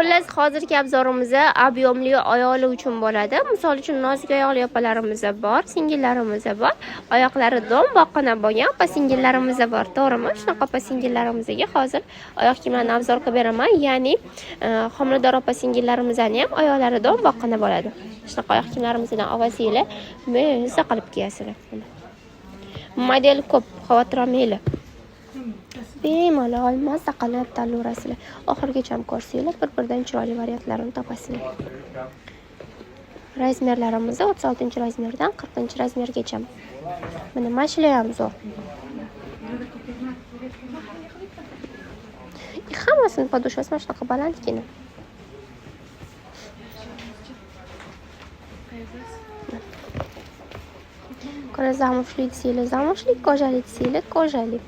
Xullas, hozirgi обзор imiz объём li oyoqli uchun bo'ladi. Misol uchun, nozik oyoqli opalarimiz bor, singillarimiz bor. Oyoqlari do'mboqqina bo'lgan opa singillarimiz bor, to'g'rimi? Shunaqa opa singillarimizga hozir oyoq kiyimlarni обзор qilib beraman. Ya'ni, homilador opa singillarimizning ham oyoqlari do'mboqqina bo'ladi. Shunaqa oyoq kiyimlarimizdan olsanglar, mazza qilib kiyasizlar. Model ko'p, xavotir olmanglar. Bemalol mazza qilib tanlayverasizlar. Oxirigacha ham ko'rsanglar, bir-biridan chiroyli variantlarini topasizlar. Размер larimiz 36-размер dan 40-размер gacha. Mana shular ham zo'r. Hammasini подошва si mana shunaqa balandgina. Ko'ra, замш li desanglar, замш li, кожа li desanglar, кожа li.